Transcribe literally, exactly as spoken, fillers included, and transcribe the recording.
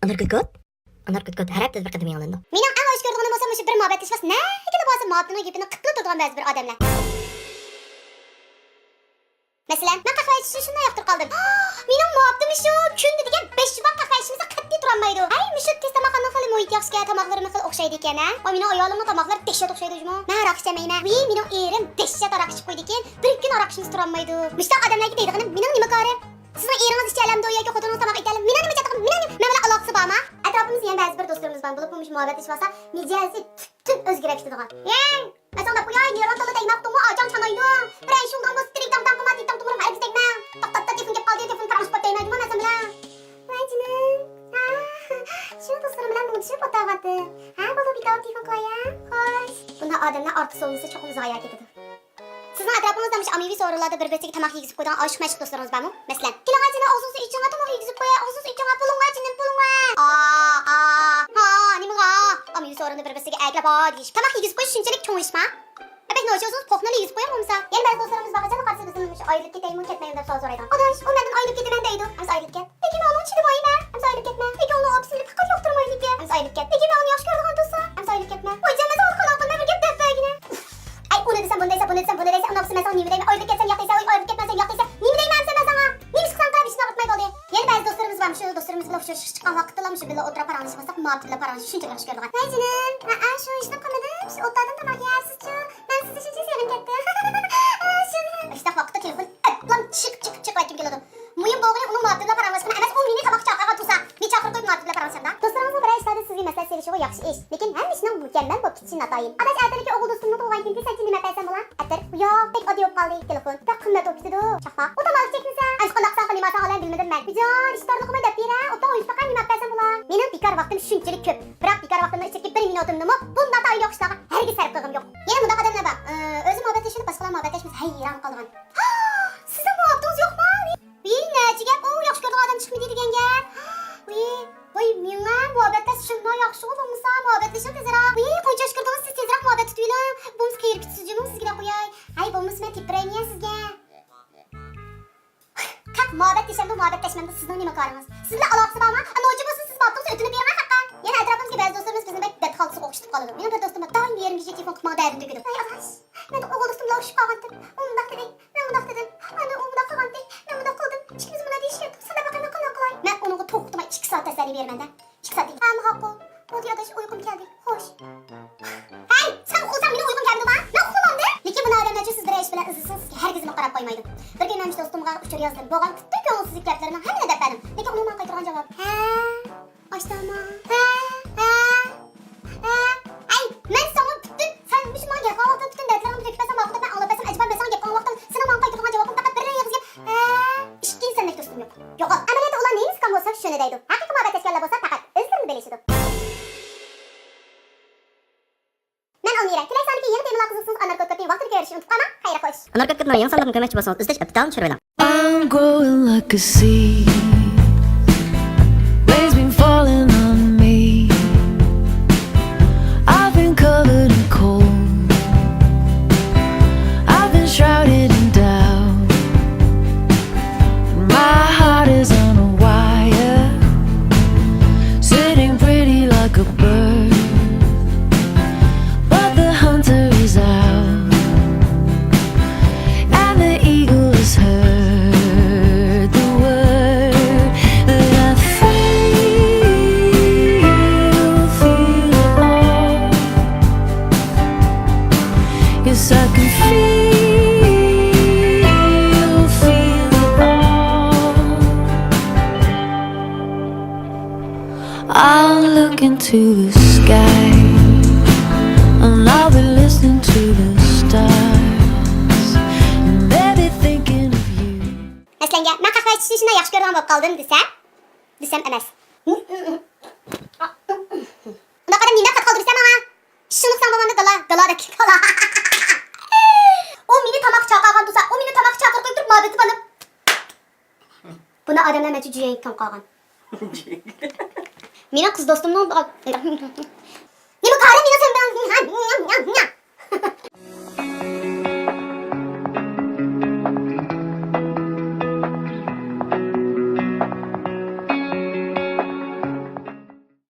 ئانار كوكوت؟ ئانار كوكوت ھەر ھەپتىدە بىر قېتىم يېڭىلىنىدۇ. مېنىڭ ئەڭ ئايىش كۆرىدىغىنىم بولسا مۇشۇ بىر مۇھەببەتلىشىۋالسا نەگىلا بولسا مۇھەببىتىنىڭ گېپىنى قىپلا تۇرىدىغان بەزى بىر ئادەملەر. مەسىلەن، مەن قەھۋە ئىچىشنى شۇنداق ياقتۇرۇپ قالدىم. مېنىڭ مۇھەببىتىم شۇ، كۈندە دېگەن بەش بار قەھۋە ئىچمىسە قەتئىي تۇرالمايدۇ. ھەي، مۇشۇ تېز تاماقخانىنىڭ خېلى مۇھىتى ياخشىكەن، تاماقلىرىمۇ خېلى ئوخشايدىكەن، ھە؟ ۋاي، مېنىڭ ئايالىمنىڭ تاماقلىرى دەھشەت ئوخشايدۇ جۇمۇ. مەن ھاراق ئىچەلمەيمەن. ۋىي، مېنىڭ ئېرىم دەھشەت ھاراق ئىچىپ قويىدىكەن، بىر كۈن ھاراق ئىچمىسە تۇرالمايدۇ. مۇشۇنداق ئادەملەرگە دەيدىغىنىم، مېنىڭ نېمە كارىم؟ سىزنىڭ ئېرىڭىز ئىچەلەمدۇ ياكى خوتۇنىڭىز تاماق ئېتەلەمدۇ؟ مېنىڭ نېمە چاتىقىم؟ مېنىڭ نېمە؟ مەن بىلەن ئالاقىسى بارمۇ؟ ئەتراپىمىزدا يەنە بەزى بىر دوستلىرىمىز بار، بولۇپمۇ مۇشۇ مۇھەببەتلىشىۋالسا مىجەزى تۈپتىن ئۆزگىرىپ كېتىدىغان. يەڭ! مەن ساڭا دەپ قوياي، نېرۋاڭ تاللا تەگمەي قاپتۇڭمۇ؟ ئاچاڭ چانايدۇ. بىرەر ئىش بولدىڭمۇ، سترىك داڭ داڭ قىلما، دىتاڭ تومۇرۇم ھەرگىز تەگمەڭ. تاق تاق تاق تېلېفون كېلىپ قالدى، تېلېفون پاراڭلىشىپ قويۇپ دەيمەن جۇمۇ مەن سەن بىلەن. ۋاي جېنىم. ھە، شۇ دوستلىرىم بىلەن مۇڭدىشىپ ئولتۇرۇۋاتىمەن. ھە، بولدى، بىكار تېلېفون قىلاي ھە. خوش. بۇنداق ئادەملەر ئارتۇق سولىمىسا چوقۇم زايە كېتىدۇ. سىزنىڭ ئەتراپىڭىزدا مۇشۇ ئاممىۋى سورۇنلاردا بىر-بىرسىگە تاماق يېگۈزۈپ قويىدىغان ئاشىق-مەشۇق دوستلىرىڭىز بارمۇ؟ مەسىلەن، كېلىڭە جېنىم، ئاغزىڭىزنى ئېچىڭە، تاماق يېگۈزۈپ قوياي، ئاغزىڭىزنى ئېچىڭە، بولۇڭە جېنىم، بولۇڭە. ئا، ئا، ھا، نېمىغا؟ ئاممىۋى سورۇندا بىر-بىرسىگە ئەگىلەپ ھا دېيىش. تاماق يېگۈزۈپ قويۇش شۇنچىلىك چوڭ ئىشما؟ بەك نوچى ئۆزىڭىز پوقنىلا يېگۈزۈپ قويۇڭ بولمىسا. يەنە بەزى دوستلىرىمىز بار، قاچان قارىسا بىزنى مۇشۇ ئايرىلىپ كېتەيمۇ، كەتمەيمۇ دەپ سوئال سورايدىغان. ئاداش، ئۇ مەندىن ئايرىلىپ كېتىمەن دەيدۇ. ئەمسە ئايرىلىپ كەت. لېكىن مەن ئۇنىڭ چىدىمايمەن. ئەمسە ئايرىلىپ كەتمە. لېكىن ئۇنىڭ ئاپىسى مېنى پەقەت ياقتۇرمايدىكەن. ئەمسە ئايرىلىپ كەت. لېكىن مەن ئۇنى ياخشى كۆرىدىغان تۇرسام. ئەمسە ئايرىلىپ كەتمە. ۋاي جان، مەن ساڭا قانداق قىلىمەن، بىر گەپ دەپ بەرگىنە. ئەي، ئۇنى دېسەم، بۇنى دەيسەن، بۇنى دېسەم، بۇنى دەيسەن. ئۇنىڭ ئاپىسى مەن ساڭا نېمە دەيمەن؟ ئايرىلىپ كەتسەم ياق دەيسەن، ئۇي، ئايرىلىپ كەتمەسەم ياق دەيسەن. نېمە دەيمەن ئەمسە مەن ساڭا؟ نېمە ئىش قىلساڭ قىلە، ھېچنېمە قىلماي بولدى. يەنە بەزى دوستلىرىمىز بار، مۇشۇ دوستلىرىمىز بىلەن ئۇچرىشىشقا چىققان ۋاقىتتىلا مۇشۇ بىللە ئولتۇرۇپ پاراڭلىشىپ قالساق، مۇھەببەت بىلەن پاراڭلىشىشنى شۇنچىلىك ياخشى كۆرىدىغان. ھەي جېنىم، ھەئە، شۇ ھېچنېمە قىلمىدىم، شۇ ئوتتۇرادىن تاماق يەرسىزچۇ؟ مەن سىزنى شۇنچە سېغىنىپ كەتتىم. شۇ. ئاشۇنداق ۋاقىتتا تېلېفون ئەپلام چىقىپ، چىقىپ، چىقىپ ئەتكۈم كېلىدۇ. مۇھىم بولغىنى ئۇنىڭ مۇھەببىتى بىلەن پاراڭلاشقىنى ئەمەس، ئۇ مېنى تاماققا چاقىرغان تۇرسا، مېنى چاقىرىپ قويۇپ مۇھەببىتى بىلەن پاراڭلىشامدا؟ دوستلىرىڭىزنىڭ بىرەر ئىشلاردا سىزگە مەسلىھەت سېلىشىغۇ ياخشى ئىش، لېكىن ھەممە ئىشنىڭ مۇكەممەل بولۇپ كېتىشى ناتايىن. ئاداش، ئەتىلىكى ئوغۇل دوستۇمنىڭ تۇغۇلغان كۈنىگە سەنچە نېمە ئەپ بەرسەم بولا؟ ئەتىر. ياق، بەك ئاددىي بولۇپ قالدى. تېلېفون. بەك قىممەت بولۇپ كېتىدۇ. چاقما. ئۇ تاماق ئىچەكمىسەن؟ ئەمىسە قانداق قىلسام، نېمە ئالساڭ ئالىمەن بىلمىدىم مەن. ۋىجان، ئىشتارلىقىمۇ دەپ بېرە، ئوبدان ئويۇشۇپ باققان نېمە ئەپ بەرسەم بولا؟ مېنىڭ بىكار ۋاقتىم شۇنچىلىك كۆپ. بىراق بىكار ۋاقتىمنىڭ ئىچىدىكى بىر مىنۇتۇمنىمۇ بۇ ناتايىن يوق ئىشلارغا ھەرگىز سەرپ قىلغۇم يوق. يەنە مۇنداق ئادەملەر بار. ئى، ئۆزى مۇھەببەتلىشىپ باشقىلار مۇھەببەتلەشمىسە ھەيران قالىدىغان. سىزنىڭ مۇھەببىتىڭىز يوقمۇ؟ ۋىي، نەچچە گەپ، ئۇ ياخشى كۆرىدىغان ئادەم چىقمىدى دېگەن گەپ. ۋىي، ۋاي، مېڭە مۇھەببەتلەش شۇنداق ياخشىغۇ بولمىسا، مۇھەببەتلىشىڭ تېزرەك. ۋىي، قانچە ياخشى كۆردىڭىز سىز، تېزرەك مۇھەببەت تۇتۇۋېلىڭ. بولمىسا قېرىپ كېتىسىز جۇمۇ، سىزگىلا قوياي. ھەي، بولمىسا مەن تېپىپ بېرەيمۇ يا سىزگە؟ قاق، مۇھەببەتلىشەمدۇ، مۇھەببەتلەشمەمدۇ، سىزنىڭ نېمە كارىڭىز؟ سىز بىلەن ئالاقىسى بارمۇ؟ ئا، نوچى بولسا سىز ماپتىڭىز ئۆتۈنۈپ بېرىڭە خەققە. يەنە ئەتراپىمىزدىكى بەزى دوستلىرىمىز بىزنى بەك بەتھالسىزغا ئوخشىتىپ قالىدۇ. مېنىڭ بىر دوستۇم بار، دائىم يېرىم كېچە تېلېفون قىلىپ ماڭا دەردىنى تۆكىدۇ. ۋاي ئاداش، مەن ئوغۇل دوستۇم بىلەن ئۇرۇشۇپ قالغانتىم. ئۇ مۇنداق دېدى، مەن مۇنداق دېدىم. ئاندىن ئۇ مۇنداق قىلغانتى، مەن مۇنداق قىلدىم. ئىككىمىز مۇنداق دېيىشكەن. سەن دەپ بەقەي مەن قانداق قىلاي؟ مەن ئۇنىڭغا توختىماي ئىككى سائەت تەسەللى بېرىمەن-دە. ئىككى سائەت دېگەن. ھەممە ھەققۇ. بولدى ئاداش، ئۇيقۇم كەلدى. خوش. ھەي، سەن ئۇخلىساڭ مېنىڭ ئۇيقۇم كەلمىدىما؟ مەن ئۇخلىمامدىم. لېكىن بۇنداق ئادەملەرچۇ سىز بىرەر ئىش بىلەن ئىزدىسىڭىز سىزگە ھەرگىزمۇ قاراپ قويمايدۇ. بىر كۈنى مەن مۇشۇ دوستۇمغا ئۇچۇر يازدىم. بولغان پۈتۈن كۆڭۈلسىزلىك گەپلىرىنىڭ ھەممىنى دەپ بەردىم. لېكىن ئۇنىڭ ماڭا قايتۇرغان جاۋابى، ھە، ئاشتاما، ھە، ھە، ھە. ئەي، مەن ساڭا پۈتۈن، سەن مۇشۇ ماڭا گەپ قىلغان ۋاقتىڭ پۈتۈن دەردلىرىڭنى تۆكۈپ بەرسەڭ ماقۇل دەپ مەن ئاڭلاپ بەرسەم، ئەجەبا مەن ساڭا گەپ قىلغان ۋاقتىڭ سېنىڭ ماڭا قايتۇرغان جاۋابىڭ پەقەت بىر ئېغىز گەپ، ھە. ئىككىنچى سەندەك دوستۇم يوق. يوقال. ئەمەلىيەتتە ئۇلار نېمە سىكام بولسا شۇنى دەيدۇ. ھەقىقىي مۇھەببەتلەشكەنلەر بولسا پەقەت ئۆزلىرىنى بىلىشىدۇ. مەن ئالمىرە. كېلەر سانىدىكى يېڭى تېمىلار قىزىقسىڭىز ئانار كوتكوتنى ۋاقتىدا كۆرۈشنى ئۇنتۇپ قالماڭ. خەير خوش. ئانار كوتكوتنىڭ يېڭى سانلىرىنى كۆرمەكچى بولسىڭىز ئىزدەش ئەپتىتالنى چۈشۈرۈۋېلىڭ. I'm growing like a seed. Rain's been falling on me. I've been covered in cold. I've been shrouded in doubt. My heart is on a wire, sitting pretty like a bird. But the hunter is out, and the eagle has heard the word that I feel, feel it all. Yes, I can feel, feel it all. I'll look into the sky, and I'll be listening to the stars, and they'll be thinking of you. مەسىلەنگە، مەن قەھۋە ئىچىشنى شۇنداق ياخشى كۆرىدىغان بولۇپ قالدىم دېسەم، دېسەم ئەمەس. ئۇنداق ئادەم نېمە دەپ خەت قالدۇرىسەن ماڭا؟ ئىششىقلىق ساڭا بولغاندا دالا، دالا دەپ كېتىپ قالا. ئۇ مېنى تاماققا چاقىرغان تۇرسا، ئۇ مېنى تاماققا چاقىرىپ قويۇپ تۇرۇپ مۇھەببىتى بولۇپ. بۇنداق ئادەملەر مەنچە جۈيەڭگە كۆنۈپ قالغان. مېنىڭ قىز دوستۇمنىڭ نېمە كارى مېنىڭ سەن بىلەن؟